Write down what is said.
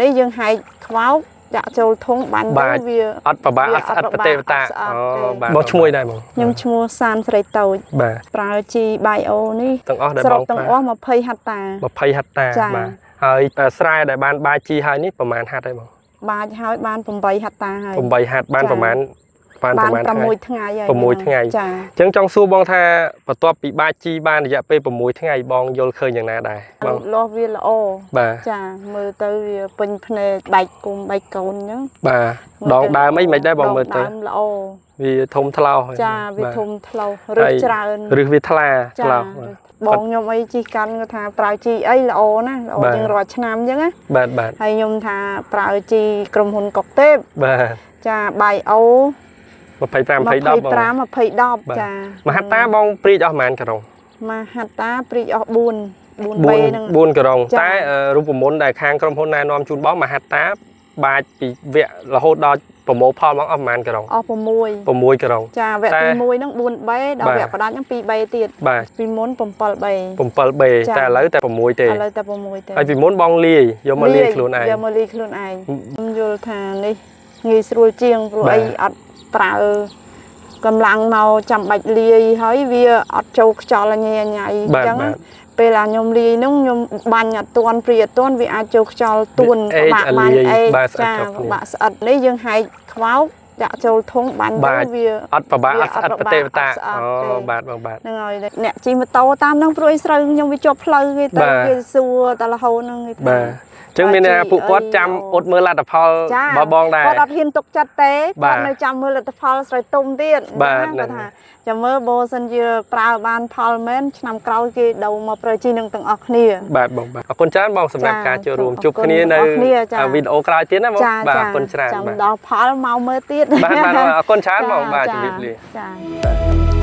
នេះយើងហែកខ្វោកដាក់ចូលធុងបាញ់ បាច់ ទៅវា អត់ប្របាក់ វា អត់ស្អិតប្រទេបតា អត់ស្អិត អូ ទេ បាទបងឈ្មោះដែរបង ខ្ញុំឈ្មោះសានស្រីតូច បាទ ប្រើជីបាយអូនេះ ទាំងអស់ដែល សរុ បងប្រើ បទាំងអស់20ហត្តា 20ហិកតា ចា បាទហើយស្រែដែលបានបាយជីហើយនេះប្រហែលហាត់ហើយបង បាចហើយបាន8ហត្តាហើយ 8ហាត់បាន ចា ប្រហែលបាន បាន ប្រហែលថ្ងៃ 6ថ្ងៃហើយ 6ថ្ងៃ ចា អញ្ចឹងចង់សួរបងថាបន្ទាប់ពីបាយជីបានរយៈពេល6ថ្ងៃបងយល់ឃើញយ៉ាងណាដែរបង លូតលាស់វាល្អ បាទ ចាមើលទៅវាពេញភ្នែកបែកគុំបែកកូនអញ្ចឹង បាទដងដើមអីមិនដែរបងមើលទៅ ដងដើមល្អ វាធំថ្លោហើយ ចាវា បាទ ធំថ្លោសឬច្រើន ឬវាថ្លា ចា ថ្លោបាទ បងខ្ញុំអីជីកាន់គាត់ថាប្រើជីអីល្អណាស់ល្អ បាទ ជាងរាល់ឆ្នាំអញ្ចឹងណា បាទបាទ ហើយខ្ញុំថាប្រើជីក្រុមហ៊ុនកុកទេព បាទ ចាបាយអូ 25 20 10បង 25 20 10ចា មហត្តាបងព្រីកអស់ប្រហែលក្រុង មហត្តាព្រីកអស់4 4 B ហ្នឹង 4ក្រុង ចា តែរូបមន្តដែលខាងក្រុមហ៊ុនណែនាំជូនបងមហត្តាបាចពីវគ្គរហូតដល់ប្រមូលផលមកអស់ប្រហែលក្រុង អស់6 6ក្រុង ចាវគ្គ តែ ទី1ហ្នឹង 4B ដល់ បាទ វគ្គផ្ដាច់ហ្នឹង 2B ទៀត បាទ ពីមុន 7B 7B ចា តែឥឡូវតែ6ទេ ឥឡូវតែ6ទេ ហើយពីមុនបងលាយយកមកលាយខ្លួនឯង យកមកលាយខ្លួនឯងខ្ញុំយល់ថានេះងាយស្រួលជាងព្រោះ បាទ អីអត់ប្រើកម្លាំងមកចាំបាច់លាយហើយវាអត់ចូលខ្យល់ញ៉ៃញ៉ៃអ បាទ ញ្ចឹង បាទ ពេលអាខ្ញុំលាយហ្នឹងខ្ញុំបាញ់អត់ទាន់ព្រាអត់ទាន់វាអាចចូលខ្យល់ទួន វាអេក ពិបាកបាញ់ អាលាយ អេក បាទស្អិត ចា ជាប់គ្នា ពិបាកស្អិតនេះយើងហែកខ្វោកដាក់ចូលធុងបាញ់ បាទ ទៅវា អត់ប្របាក់ វា អត់ស្អិត អត់ ប្រទេបតា អត់ស្អិត អូ ទេ បាទបងបាទ ហ្នឹងហើយអ្នកជិះម៉ូតូតាមហ្នឹងព្រោះអីស្រូវខ្ញុំវាជាប់ផ្លូវគេទៅ បាទ គេសួរតែរហូតហ្នឹងគេថា បាទអញ្ចឹងមានន័យថាពួកគាត់ចាំអត់មើលលទ្ធផល ចា របស់បងដែរ គាត់អត់ហ៊ានទុកចិត្តទេ បាទ គាត់នៅចាំមើលលទ្ធផលស្រូវទុំទៀត បាទហ្នឹង ណាគាត់ថាចាំមើលបើសិនជាប្រើបានផលមែនឆ្នាំក្រោយគេដូរមកប្រើជីនឹងទាំងអស់គ្នា បាទបងបាទអរគុណច្រើនបងសម្រាប់ ចា ការចូលរួម អរគុណ ជួបគ្នានៅ ទាំងអស់គ្នាចា វីដេអូក្រោយទៀតណាបង ចា បាទ ចា អរគុណច្រើន ចាំ បាទ ដល់ផលមកមើលទៀត បាទបាទអរគុណច្រើនបង ចា បាទ ចា ជម្រាបលា ចា បាទ